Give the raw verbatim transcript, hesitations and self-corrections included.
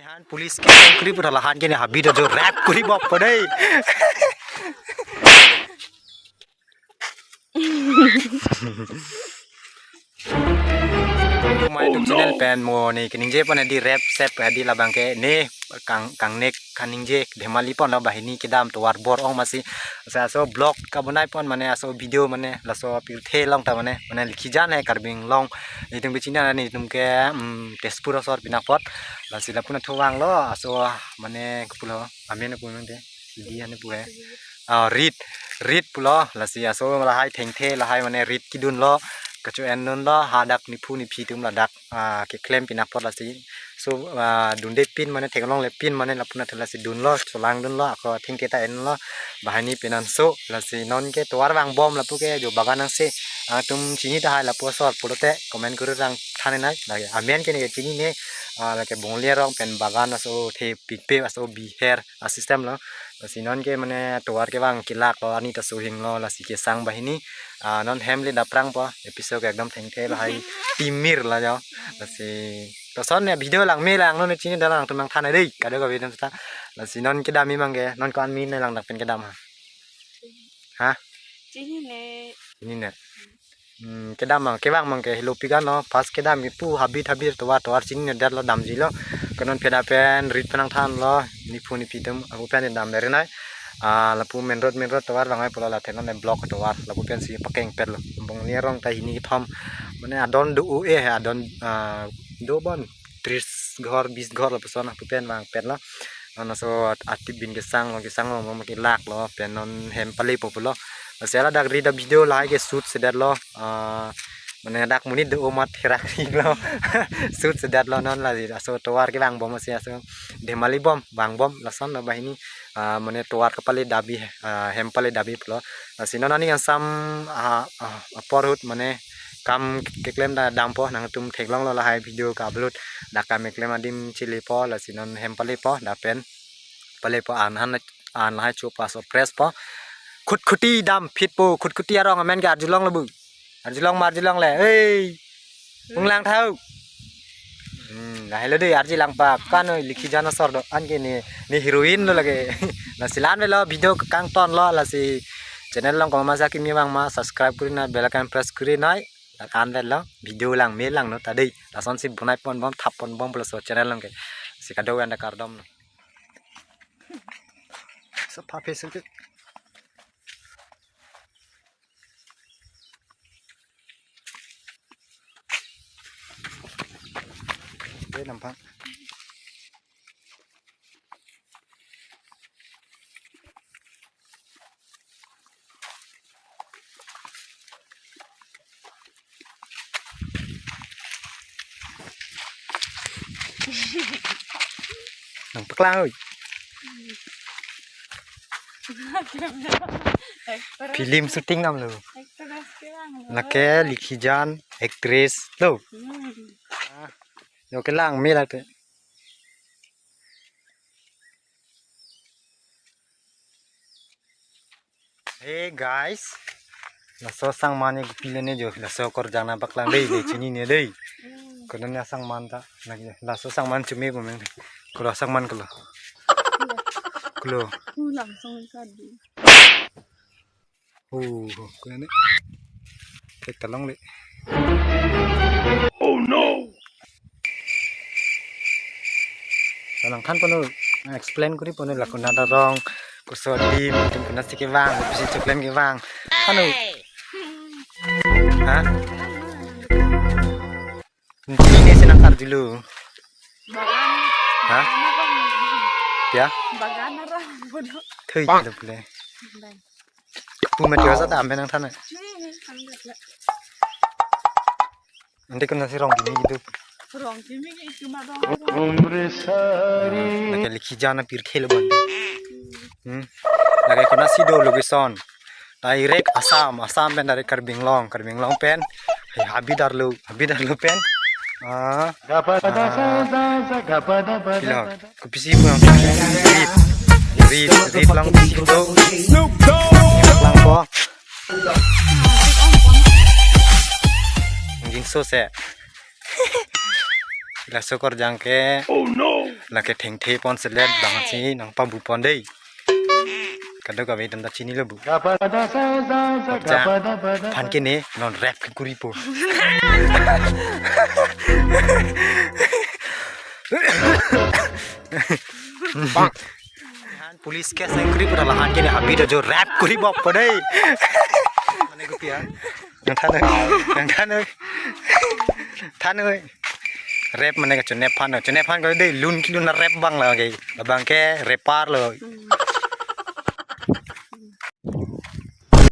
Han police ke kuri pura lahan ke ne habit ajo rap kuri bok padai. Mai tum channel pen mo ne keningje pon adi rap sep adi labang ke ne kang kangnek kaningje dhemali pon lo banghini kedam tovar bor-ong masi. Sa aso vlog kabonai pon mane aso video mane laso pirthe along ta mane mane Likhijan hai Karbi Anglong. Netum bichina netum ke um, Tezpur asor pinapot. Lasi lapu na thuvang lo aso mane kepulo amen pu mende. Di ane pu hai. Ah, rit rit pulo lasi aso lahai thengthe lahai mane rit kidun lo kacho en nun lo hadak niphu niphi tum ladak ah, keklem pinapot lasi. So ah, dunde pin mane theklongle pin mane lapu na thu lasi dun lo cholang dun lo ako thengthe ta en lo banghini penan so lasi non ke tovar vangbom lapu ke jo bagan angse ah, tum chini tahai lapu asor pulote comment kuri rang thane nai lagi amen ke ne ke chinine ah, lake Bongli arong pen bagan aso the pikpe aso biher a system lo. Lasi non ke mane tovar kevang kelak lo ani ta suhing lo lasi kesang banghini. Ah, non hem le daprang po episode ke ekdom thengthe lahai timir la jo. Lasi to son ne video langme lang non chini dalang tum nangthan dei kada ka video ta. Lasi non kedam mi mangke non ko an mi ne lang dak pen kedam ha. Ha? Chini ne. Ini ne. Hmm, kedam mang kevang mangke helo pigan lo pas kedam ipu habit habit tovar tovar chini ne der lo damji lo. Konon peda pen rit penang than lo niphu niphi tum aku pen dam beri nai. Ah, lapu main road main road tovar bang ai pulo la thenon ne block tovar lapu pensi pakeng pet lo. Bongli arong ta hini kethom mane adon do o eh adon ah, do bon tris ghor bis ghor lapuson lapu pen vang pet lo. Non aso atip bin kesang lo kesang lo mo kelak lo pen non hem pale po pulo. Lasi ladak rit a video lahai ke shoot sedet lo. Ah, mane dak monit do o mat herak ri lo. Shoot sedet lo non lasi aso tovar kevang bom si aso dhemali bom vangbom lason lo banghini. Ah, mane tovar kepale dabi ah, hem pale dabi pulo. Lasi non ani kangsam ah, ah, apor ahut mane kam keklem da dampo nangtum theklong lo lahai video ka upload dak kam keklem adim chili po lasi non hem pale po da pen pale po an han an lahai cho paso press po khut khuti dam phit po khut khuti arong amen ke arjulong lo bu arjulong ma arjulong le ei ung lang thau. Hmm, lahai lo dei arji lang pa kan oi Likhijan asor do an ke ni ni heroine lo lake. Lasi lan velo video kangton lo lasi channel along komat masa kimi vang ma subscribe kuri na bell icon press kuri nai. An velo video langme lang no ta dei. Lason si bonai pon bom thap pon bom pulo so channel along ke. Si kado anda kardom no. So pha Facebook. Dei nampang. Nangpaklang oi. Film shooting nam lo. Actress kelang lo. Lake Likhijan actress lo. Hmm. Ah, yo kelang me lake. Hey guys. Laso sangman ke pile ne jo. Laso korjang nangpaklang dei dei chinine dei. Konon ne sangman ta. Lagi laso sangman chumi ko meng. Kolo sangman kolo. Kolo. Ulang song kadi. Oh, kuyane. Tek talong le. Oh no. Nangthan pon explain kuri pon la konat arong koso adim tum konatsi kevang pisi cheklem kevang. Anu. Ha? Ini sih nangkarjulo. Bagan. Ha? Ya? Bagan arah bodoh. Thui lo pule. Pu mati wasa ta ambe nangthan. Nanti kena si rong gini gitu. Rong gini itu mah dong. Lake Likhijan apirthe lo bang. Hmm. Lake konatsi do location. Direct Assam, Assam pen direct Karbi Anglong, Karbi Anglong pen. Hei, habit arlo, habit arlo pen. Ah. Ah. Pilo, kopisi pulang. Rit, rit, rit lang kopisi do. Lang po. Anjing so se. Laso korjang ke. Oh no. Lake thengthe pon selet bangsi nangpabu pon dei. Kadokave atum ta chinilo bu. Aphan ke ne non rap ke kuripo. Han police case nang kuripo, lahan ke ne habit ajo rap kuripo dei. Mane kopi ya? Nang than noi, nang than noi. Than noi. Rap mane kachonep aphan, chonep aphan ko dei, lun kelun rap abang lake. Abang ke rapper lo.